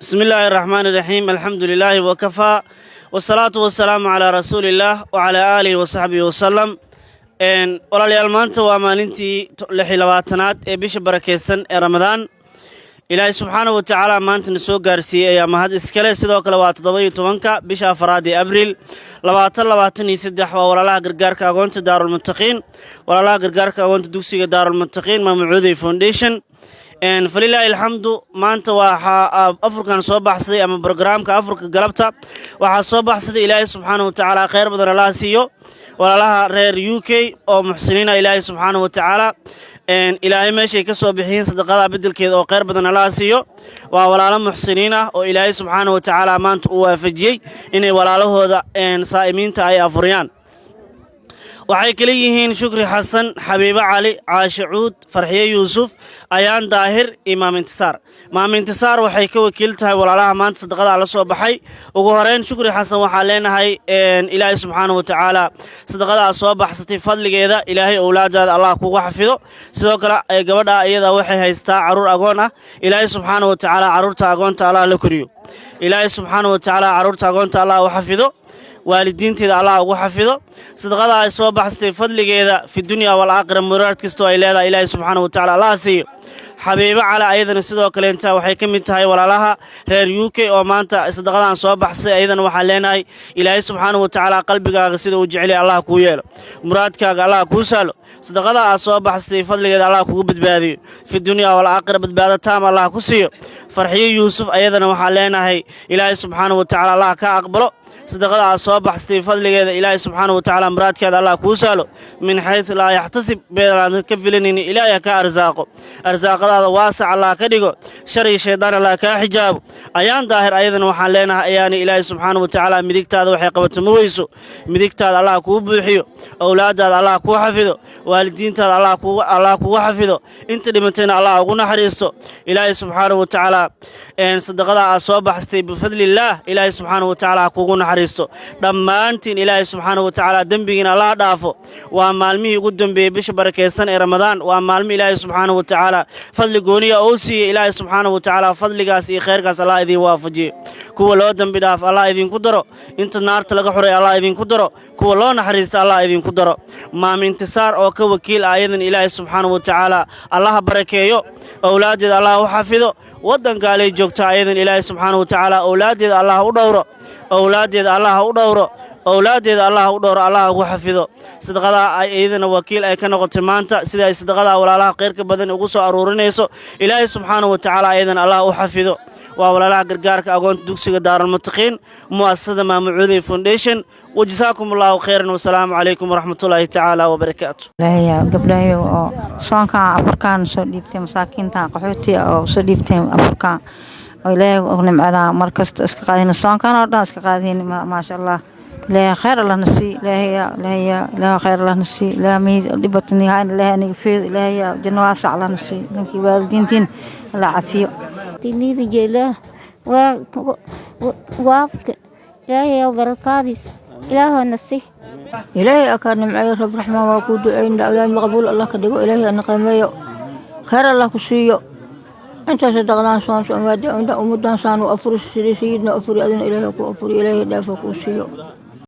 بسم الله الرحمن الرحيم، الحمد لله وكفى، والصلاة والسلام على رسول الله وعلى آله وصحبه وسلم. Walaalayaal, maanta waa maalintii 26aad ee bisha barakeysan ee Ramadaan. Ilaahay subxaanahu wa tacaala maantana soo gaarsiiyey ayaa mahad iskale. Sidoo kale waa 17-ka bisha afaraad ee Abriil 2023. Waa walaalaha gargaarka agoonta Daarulmuttaqiin, walaalaha gargaarka agoonta dugsiga Daarulmuttaqiin, Maamucuudey Foundation. Falilaahi alxamdu, maanta waxaa afurkan soo baxsaday ama programka afurka galabta waxaa soo baxsaday, Ilaahay subxaanahu wa tacaala khayr badan allaha siiyo, walaalaha reer UK oo muxsiniina. Ilaahay subxaanahu wa tacaala, Ilaahay meeshay ka soo bixiyeen sadaqada beddelkeeda oo khayr badan allaha siiyo. Waa walaalo muxsiniin ah oo Ilaahay subxaanahu wa tacaala maanta uu waafajiyey inay walaalahooda saa'imiinta ay afuriyaan. Waxay kala yihiin Shukri Xasan, Xabiibo Cali, Caashe Cuud, Farxiye Yuusuf, Ayaan Daahir iyo Maam Intisaar. Maam Intisaar waxay ka wakiil tahay walaalaha maanta sadaqadaa la soo baxay. Ugu horeyn, Shukri Xasan waxaa leenahay, Ilaahay subxaanahu wa tacaala sadaqadaa soo baxsatay fadligeeda Ilaahay owlaadaada Allah kugu xafido. Sidoo kale gabadha iyada waxay haystaa caruur agoon ah. Ilaahay subxaanahu wa tacaala caruurta agoonta Allah la koriyo. Ilaahay subxaanahu wa tacaala caruurta agoonta Allah u xafido, waalidiinteeda Allah ugu xafido. Sadaqada ay soo baxsatay fadligeeda fi dunya wal aakhira muraad kastoo ay leedahay Ilaahay subxaanahu wa tacaala Allah siiyo. Xabiibo Cali ayadana sidoo kaleenta waxay ka mid tahay walaalaha reer UK oo maanta sadaqadan soo baxsay. Ayadana waxaan leenahay, Ilaahay subxaanahu wa tacaala qalbigaaga sida uu jeceliy Allah kuu yeelo, muraadkaaga Allah kuu sahlo. Sadaqada aad soo baxsatay fadligeeda Allah kugu badbaadiyo, fi dunya wal aakhira badbaado taam Allah ku siiyo. Farxiyo Yuusuf ayadana waxaan leenahay, Ilaahay subxaanahu wa tacaala Allah ka aqbalo sadaqada aad soo baxsatay fadligeeda. Ilaahay subxaanahu wa tacaala muraadkeeda Allah kuu sahlo, min xaysu laa yaxtasib, beelaan ka filanaynin Ilaahay ha ka arsaaqo, arsaaqadaada waasac Allah ka dhigo, shar iyo shaydaan Allah kaa xijaabo. Ayaan Daahir ayadana waxaan leenahay, ayaana Ilaahay subxaanahu wa tacaala midigtaada waxay qabato ma weyso, midigtaada Allah kuu buuxiyo, owlaadaada Allah kuu xafido, waalidiintaada Allah kugu xafido, inta dhimatayna Allah ugu naxariisto. Ilaahay subxaanahu wa tacaala sadaqada aad soo baxsatay bifadlillaah Ilaahay subxaanahu wa tacaala ha kugu naxariisto. Dhammaantiin Ilaahay subxaanahu wa tacaala dembigiina Allah dhaafo. Waa maalmihii ugu dambeeyey bisha barakeysan ee Ramadaan. Waa maalmo Ilaahay subxaanahu wa tacaala fadli gooniya oo siiyey. Ilaahay subxaanahu wa tacaala fadligaas iyo khayrkaas Allah idiin waafajiyo. Kuwa loo dembi dhaaf Allah idinku daro, inta naarta laga xuray Allah idinku daro, kuwa loo naxariista Allah idinku daro. Maam Intisaar oo ka wakiil ah ayadan, Ilaahay subxaanahu wa tacaala Allaha barakeeyo, owlaaddeeda Allah u xafido. Waddankaalay joogta ayadan, Ilaahay subxaanahu wa tacaala owlaaddeeda Allah u dhowro, owlaaddeeda Allah u dhowro, owlaaddeeda Allah u dhowro, Allah ugu xafido. Sadaqadaa ay iyadana wakiil ay ka noqotay maanta, sida ay sadaqadaa walaalaha khayrka badan ugu soo aruurinayso, Ilaahay subxaanahu wa tacaala ayadan Allah u xafido. Waa walaalaha gargaarka agoonta dugsiga Daarulmuttaqiin, mu'asasada Maamucuudey Foundation. Wajasaakum Allahu khayran, wasalaamu calaykum waraxmatullaahi tacaala wabarakaatu. Gabdhahay oo soonkan afurkaan soo dhiibtay, masaakiintan qaxootiga oo soo dhiibtay afurkaan oo Ilaahay og nimcadaa markasta iska qaadin, soonkan oo dhan iska qaadin. Maasha Allah, Ilaahay khayr Allah na sii. Ilaahay, Ilaahay, Ilaahay khayr Allah na sii. Ilaahay mid dhibatani hayn, Ilaahay aniga feed. Ilaahay janno waasac Allah na sii. Ninkii waalidiintiin Allah cafiyo. Tinida jeelaa waa waafka Ilaahay oo barakaadiis Ilaahoo na sii. Ilaahay akaa nimceeyo. Rab raxmaan waa kuu duceyna. Awlaad maqbuul Allah ka dhigo. Ilaahay ana qiimeeyo, khayr Allah ku siiyo. Intaas dhaqnaan soon soon ummadan saan u afuri sidii sayidna afuri, adina Ilaahay ku afuri, Ilaahay dhaafa kuu siiyo.